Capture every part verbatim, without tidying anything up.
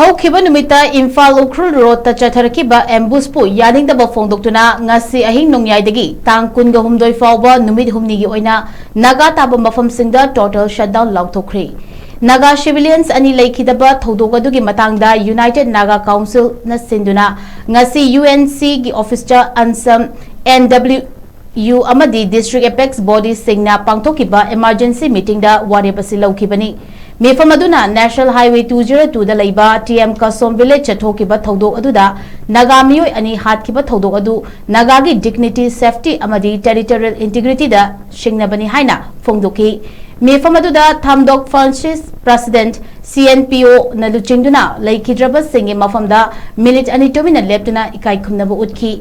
ꯍꯧꯈꯤꯕ ꯅꯨꯃꯤꯠꯇ ꯏꯝꯐꯥꯜ ꯎꯈ꯭ꯔꯨꯜ ꯔꯣꯗꯇ ꯆꯠꯊꯔꯛꯈꯤꯕ ꯑꯦꯝꯕꯨꯁꯄꯨ ꯌꯥꯅꯤꯡꯗꯕ ꯐꯣꯡꯗꯣꯛꯇꯨꯅ ꯉꯁꯤ ꯑꯍꯤꯡ ꯅꯣꯡꯌꯥꯏꯗꯒꯤ ꯇꯥꯡ ꯀꯨꯟꯒ ꯍꯨꯝꯗꯣꯏ ꯐꯥꯎꯕ ꯅꯨꯃꯤꯠ ꯍꯨꯝꯅꯤꯒꯤ ꯑꯣꯏꯅ ꯅꯥꯒꯥ ꯇꯥꯕ ꯃꯐꯝꯁꯤꯡꯗ ꯇꯣꯇꯦꯜ ꯁꯠꯗꯥꯎꯟ ꯂꯥꯎꯊꯣꯛꯈ꯭ꯔꯤ꯫ ꯅꯥꯒꯥ ꯁꯤꯚꯤꯂꯤꯌꯟꯁ ꯑꯅꯤ ꯂꯩꯈꯤꯗꯕ ꯊꯧꯗꯣꯛ ꯑꯗꯨꯒꯤ ꯃꯇꯥꯡꯗ ꯌꯨꯅꯥꯏꯇꯦꯗ ꯅꯥꯒꯥ ꯀꯥꯎꯟꯁꯤꯜꯅ ꯁꯤꯟꯗꯨꯅ ꯉꯁꯤ ꯌꯨ ꯑꯦꯟ ꯁꯤꯒꯤ ꯑꯣꯐꯤꯁꯇ ꯑꯟꯁꯝ, ꯑꯦꯟ ꯗꯕ꯭ꯂꯤꯎ ꯌꯨ ꯑꯃꯗꯤ ꯗꯤꯁꯇ꯭ꯔꯤꯛ ꯑꯦꯄꯦꯛꯁ ꯕꯣꯗꯤꯁꯤꯡꯅ ꯄꯥꯡꯊꯣꯛꯈꯤꯕ ꯏꯃꯥꯔꯖꯦꯟꯁꯤ ꯃꯤꯇꯤꯡꯗ ꯋꯥꯔꯦꯞ ꯑꯁꯤ ꯂꯧꯈꯤꯕꯅꯤ꯫ ꯃꯤꯐꯝ ꯑꯗꯨꯅ ꯅꯦꯁꯅꯦꯜ ꯍꯥꯏꯋꯦ ꯇꯨ ꯖꯤꯔꯣ ꯇꯨꯗ ꯂꯩꯕ ꯇꯤ ꯑꯦꯝ ꯀꯁꯣꯝ ꯚꯤꯂꯦꯖꯇ ꯊꯣꯛꯈꯤꯕ ꯊꯧꯗꯣꯛ ꯑꯗꯨꯗ ꯅꯥꯒꯥ ꯃꯤꯑꯣꯏ ꯑꯅꯤ ꯍꯥꯠꯈꯤꯕ ꯊꯧꯗꯣꯛ ꯑꯗꯨ ꯅꯥꯒꯥꯒꯤ ꯗꯤꯒꯅꯤꯇꯤ, ꯁꯦꯐꯇꯤ ꯑꯃꯗꯤ ꯇꯦꯔꯤꯇꯣꯔꯤꯌꯦꯜ ꯏꯟꯇꯤꯒ꯭ꯔꯤꯇꯤꯗ ꯁꯤꯡꯅꯕꯅꯤ ꯍꯥꯏꯅ ꯐꯣꯡꯗꯣꯛꯈꯤ꯫ ꯃꯤꯐꯝ ꯑꯗꯨꯗ ꯊꯥꯝꯗꯣꯛ Francis, president, C N P ꯑꯣꯅ ꯂꯨꯆꯤꯡꯗꯨꯅ ꯂꯩꯈꯤꯗ꯭ꯔꯕꯁꯤꯡꯒꯤ ꯃꯐꯝꯗ ꯃꯤꯅꯤꯠ ꯑꯅꯤ ꯇꯨꯃꯤꯟꯅ ꯂꯦꯞꯇꯨꯅ ꯏꯀꯥꯏ ꯈꯨꯝꯅꯕ ꯎꯠꯈꯤ꯫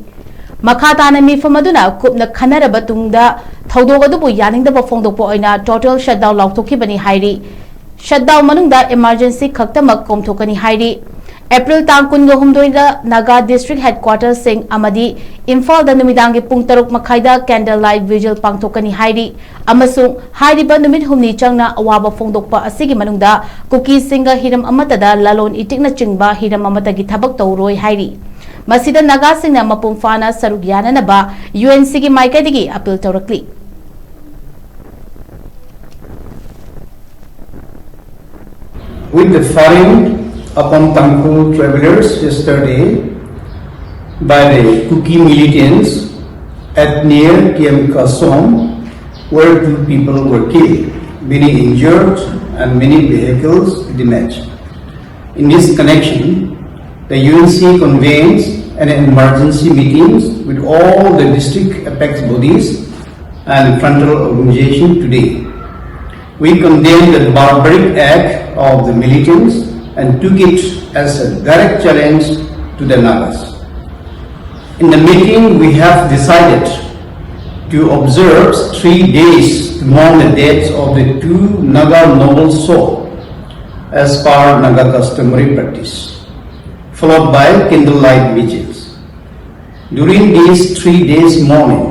ꯃꯈꯥ ꯇꯥꯅ ꯃꯤꯐꯝ ꯑꯗꯨꯅ ꯀꯨꯞꯅ ꯈꯟꯅꯔꯕ ꯇꯨꯡꯗ ꯊꯧꯗꯣꯛ ꯑꯗꯨꯕꯨ ꯌꯥꯅꯤꯡꯗꯕ ꯐꯣꯡꯗꯣꯛꯄ ꯑꯣꯏꯅ ꯇꯣꯇꯦꯜ ꯁꯠꯗꯥꯎꯟ ꯂꯥꯎꯊꯣꯛꯈꯤꯕꯅꯤ ꯍꯥꯏꯔꯤ꯫ ꯁꯠꯗꯥꯎꯟ ꯃꯅꯨꯡꯗ ꯏꯃꯥꯔꯖꯦꯟꯁꯤ ꯈꯛꯇꯃꯛ ꯀꯣꯝꯊꯣꯛꯀꯅꯤ ꯍꯥꯏꯔꯤ꯫ ꯑꯦꯄ꯭ꯔꯤꯜ ꯇꯥꯡ ꯀꯨꯟꯒ ꯍꯨꯝꯗꯣꯏꯗ ꯅꯥꯒꯥ ꯗꯤꯁꯇ꯭ꯔꯤꯛ ꯍꯦꯗꯀ꯭ꯋꯥꯇꯔꯁꯤꯡ ꯑꯃꯗꯤ ꯏꯝꯐꯥꯜꯗ ꯅꯨꯃꯤꯗꯥꯡꯒꯤ ꯄꯨꯡ ꯇꯔꯨꯛ ꯃꯈꯥꯏꯗ ꯀꯦꯟꯗꯜ ꯂꯥꯏꯠ ꯚꯤꯖꯤꯜ ꯄꯥꯡꯊꯣꯛꯀꯅꯤ ꯍꯥꯏꯔꯤ ꯑꯃꯁꯨꯡ ꯍꯥꯏꯔꯤꯕ ꯅꯨꯃꯤꯠ ꯍꯨꯝꯅꯤ ꯆꯪꯅ ꯑꯋꯥꯕ ꯐꯣꯡꯗꯣꯛꯄ ꯑꯁꯤꯒꯤ ꯃꯅꯨꯡꯗ ꯀꯨꯀꯤꯁꯤꯡꯒ ꯍꯤꯔꯝ ꯑꯃꯠꯇꯗ ꯂꯂꯣꯟ ꯏꯇꯤꯛꯅꯆꯤꯡꯕ ꯍꯤꯔꯝ ꯑꯃꯠꯇꯒꯤ ꯊꯕꯛ ꯇꯧꯔꯣꯏ ꯍꯥꯏꯔꯤ꯫ ꯃꯁꯤꯗ ꯅꯥꯒꯥꯁꯤꯡꯅ ꯃꯄꯨꯡ ꯐꯥꯅ ꯁꯔꯨꯛ ꯌꯥꯅꯅꯕ ꯌꯨ ꯑꯦꯟ ꯁꯤꯒꯤ ꯃꯥꯏꯀꯩꯗꯒꯤ appeal ꯇꯧꯔꯛꯂꯤ꯫ With the firing upon Tangkhul travelers yesterday by the Kuki militants at near T M Kasom, where two people were killed, many injured, and many vehicles damaged. In this connection, the U N C convenes an emergency meetings with all the district apex bodies and frontal organization today. We condemn the barbaric act of the militants and took it as a direct challenge to the Nagas. In the meeting, we have decided to observe three days to mourn the deaths of the two Naga noble souls as per Naga customary practice, followed by candlelight vigils. During these three days mourning,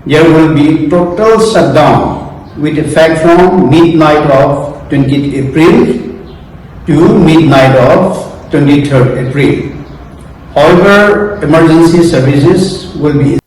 there will be total shutdown with effect from midnight of twentieth April to midnight of twenty-third April. However, emergency services will be